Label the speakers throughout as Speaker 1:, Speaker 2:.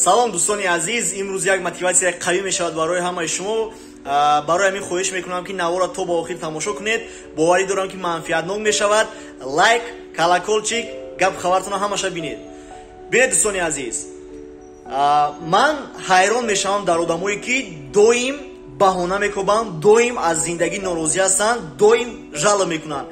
Speaker 1: Салом, дӯстони азиз. Имрӯз як мотиватсияи қавӣ мешавад барои ҳамаи шумо. Барои ҳамин хоҳиш мекунам, ки навора то ба охир тамошо кунед. Боварӣ дорам, ки манфиатнок мешавад. Лайк, колокольчик, гап хабартона ҳамаша бинед. Бинед, дӯстони азиз, ман ҳайрон мешавам дар одамое, ки доим баҳона мекобанд, доим аз зиндагӣ норозӣ ҳастанд, доим жалоба мекунанд: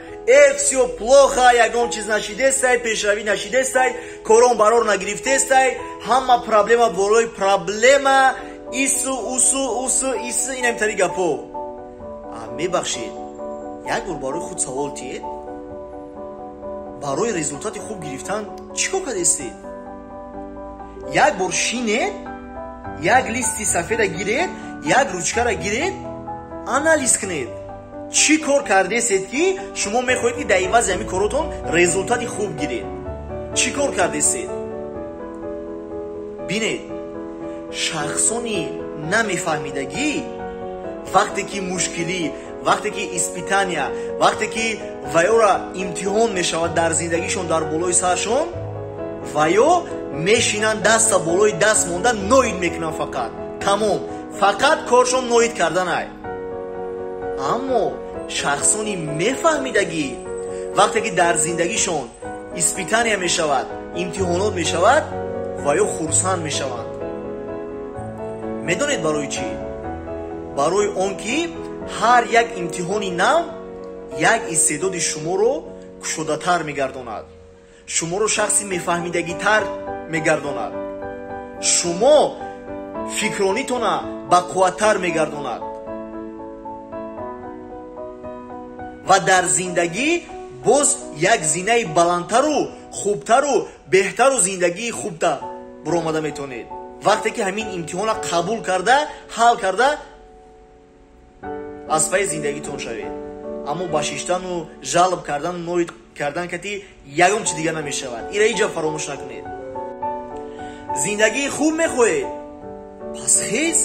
Speaker 1: «Всё плохо, ягон чиз нашидестай, пешравӣ нашидестай, корон барор нагирифтестай, ҳама проблема болои проблема, ису усу усу ису». Инамитари гапо. Мебахшед, як бор барои худ савол тиед: барои результати хуб гирифтан чӣ кор кардестед? Як бор шинед, як листи сафеда гиред, як ручкара гиред, анализ кунед, чӣ кор кардесед, ки шумо мехоҳед, ки дар ивази ҳамин коротон результати хуб гиред. Чӣ кор кардесед? Бинед, шахсони намефаҳмидагӣ вақте ки мушкилӣ, вақте ки испытания, вақте ки ваёра имтиҳон мешавад дар зиндагишон, дар болои саршон, ваё мешинанд, даста болои даст монда ноид мекунанд фақат, тамом, фақат коршон ноид карданай. Аммо шахсони мефаҳмидагӣ вақте ки дар зиндагишон испытания мешавад, имтиҳонот мешавад, ва ё хурсанд мешаванд. Медонед барои чӣ? Барои он ки ҳар як имтиҳони нав як истеъдоди шуморо кушодатар мегардонад, шуморо шахси мефаҳмидагитар мегардонад, шумо фикронитона бақувваттар мегардонад ва дар зиндагӣ боз як зинаи баландтару хубтару беҳтару зиндагии хубтар буромада метавонед, вақте ки ҳамин имтиҳонро қабул карда, ҳал карда, аз пайи зиндагитон шавед. Аммо ба шиштану жалоба кардану ноид кардан кати ягон чи дигар намешавад. Ира ҳеҷ фаромӯш накунед. Зиндагии хуб мехоҳед? Пас хез,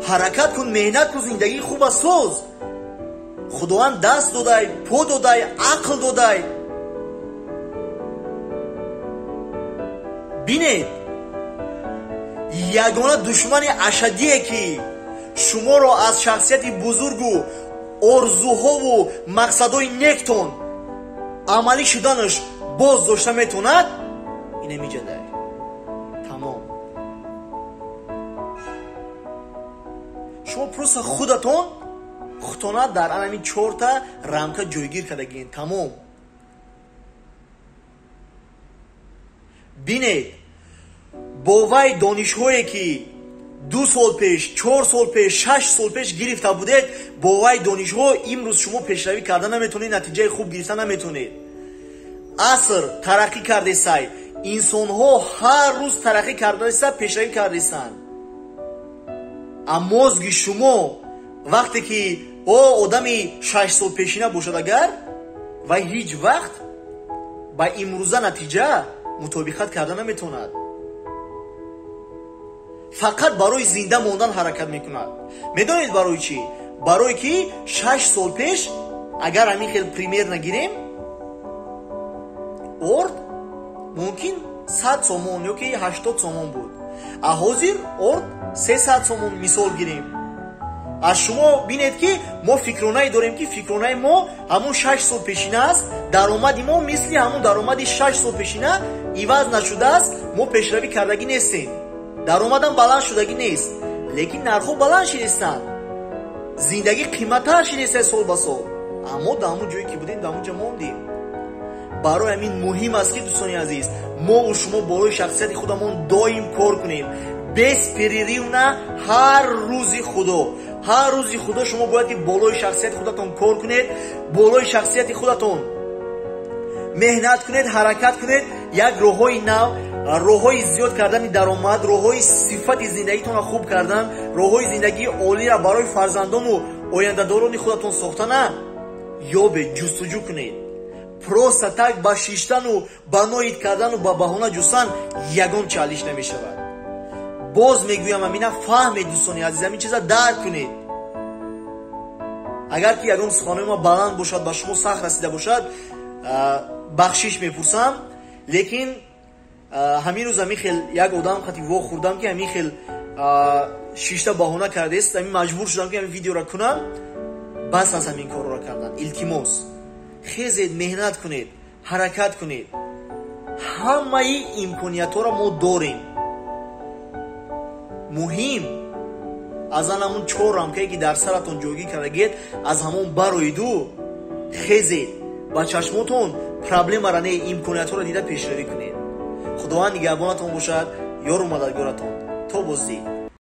Speaker 1: ҳаракат кун, меҳнат кун, зиндагии хуба соз. Худованд даст додай, по додай, ақл додай. Бинед, ягона душмани ашадие, ки шуморо аз шахсияти бузургу орзуҳову мақсадҳои нектон амалӣ шуданаш боз дошта метавонад, инамиҷадай, тамом. Шумо просто худатон худтона дар анами чорта рамка ҷойгир кардагиен, тамом. Бинед, бо вай донишҳое, ки 2 сол пеш, 4 сол пеш, 6 сол пеш гирифта будед, бо вай донишҳо имрӯз шумо пешравӣ карда наметавонед, натиҷаи хуб гирифта наметавонед. Аср тараққӣ кардесай, инсонҳо ҳар рӯз тараққӣ кардаеста, пешравӣ кардестанд. А мозги шумо вақте ки о одами 6 сол пешина бошад агар, вай ҳеҷ вақт ба имрӯза натиҷа мутобиқат карда наметавонад, фақат барои зинда мондан ҳаракат мекунад. Медонед барои чӣ? Барое ки 6 сол пеш, агар ҳамин хел пример нагирем, орд мумкин 100 сомон ё ки 80 сомон буд, а ҳозир орд 300 сомон, мисол гирем. Аз шумо бинед, ки мо фикронае дорем, ки фикронаи мо ҳамун 6 сол пешина аст. Даромади мо мисли ҳамун даромади 6 сол пешина иваз нашудааст. Мо пешравӣ кардагӣ нестем, даромадам баланд шудагӣ нест, лекин нархҳо баланд шидестанд, зиндагӣ қиматтар шидеста сол ба сол, аммо дар ҳамун ҷое ки будем, дар ҳамун ҷо мондем. Барои ҳамин муҳим аст, ки, дӯстони азиз, мову шумо болои шахсияти худамон доим кор кунем, беспрерывно. Ҳар рӯзи Худо, ҳар рӯзи Худо шумо бояд ки болои шахсияти худатон кор кунед, болои шахсияти худатон меҳнат кунед, ҳаракат кунед, як роҳҳои нав, роҳҳои зиёд кардани даромад, роҳҳои сифати зиндагитонро хуб кардан, роҳҳои зиндагии олиро барои фарзандону ояндадорони худатон сохтана ёбед, ҷустуҷӯ кунед. Просто так ба шиштану ба ноид кардану ба баҳона ҷустан ягон чалиш намешавад. Боз мегӯям, амина фаҳмед, дӯстони азиз, ҳамин чиза дарк кунед. Агар ки ягон суханои ма баланд бошад, ба шумо сахт расида бошад, бахшиш мепурсам, лекин Ҳамин рӯз ҳамин хел як одам хати вохӯрдам, ки ҳамин хел шишта баҳона кардааст. Ҳамин маҷбур шудам, ки ҳамин видеоро кунам. Бас аз ҳамин корро кардан, илтимос, хезед, меҳнат кунед, ҳаракат кунед. Ҳамаи имкониятҳоро мо дорем. Муҳим аз ан ҳамун чор рамкае, ки дар саратон ҷойгир кардагед, аз ҳамон бароиду хезед, ба чашмотон проблемара не, имкониятҳоро дида пешравӣ кунед. Худованд нигаҳбонатон бошад, ёру мададгоратон. То боздид.